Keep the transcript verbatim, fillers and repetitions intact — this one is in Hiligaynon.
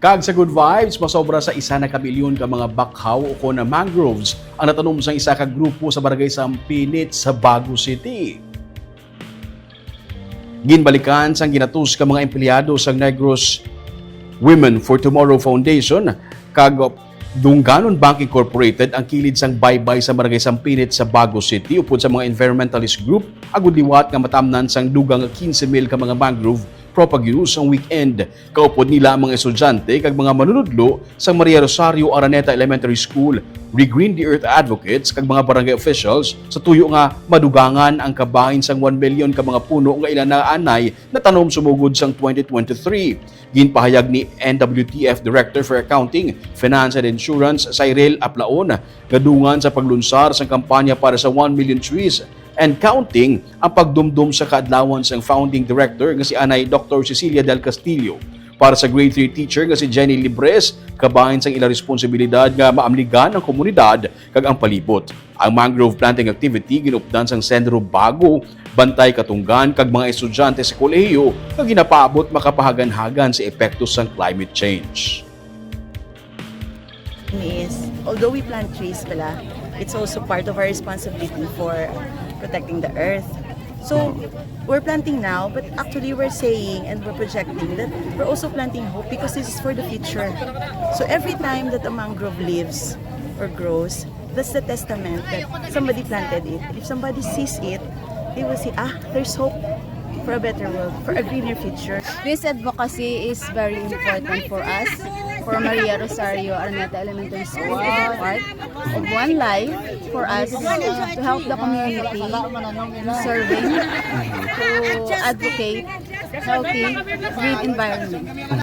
Kag sa good vibes, masobra sa isa na ka milyon ka mga bakhaw o kon mangroves ang natanom sang isa ka grupo sa Barangay Sampinit sa Bago City. Ginbalikan sang ginatus ka mga empleyado sang Negros Women for Tomorrow Foundation kag Dungganon Bank Incorporated ang kilid sang baybay sa Barangay Sampinit sa Bago City upod sa mga environmentalist group agud liwat nga matamnan sang dugang nga quince mil ka mga mangrove propagules sang weekend. Kaupod nila ang mga estudyante kag mga manunudlo sang Maria Rosario Araneta Elementary School, Regreen the Earth advocates kag mga barangay officials sa tuyo nga madugangan ang kabahin sang one million ka mga puno nga ila naanay natanom sumugod sang twenty twenty-three. Ginpahayag ni N W T F Director for Accounting, Finance and Insurance, Cyril Aplaon, nga dungan sa paglunsar sang kampanya para sa one million trees and counting ang pagdumdom sa kaadlawan sang founding director nga si Anay Doctor Cecilia Del Castillo. Para sa grade three teacher nga si Jenny Libres, kabahin sang ila responsibilidad nga maamligan ang komunidad kag ang palibot. Ang mangrove planting activity ginupdan sang Sendro Bago, Bantay Katunggan kag mga estudyante sa kolehiyo nga ginapaabot makapahaganhagan sa epekto sang climate change. Is, although we plant trees pala, it's also part of our responsibility for protecting the earth. So, we're planting now, but actually we're saying and we're projecting that we're also planting hope because this is for the future. So every time that a mangrove lives or grows, that's the testament that somebody planted it. If somebody sees it, they will say, ah, there's hope for a better world, for a greener future. This advocacy is very important for us, for Maria Rosario Araneta Elementary School, to be part of one life for us to help the community in serving, to advocate healthy, green environment.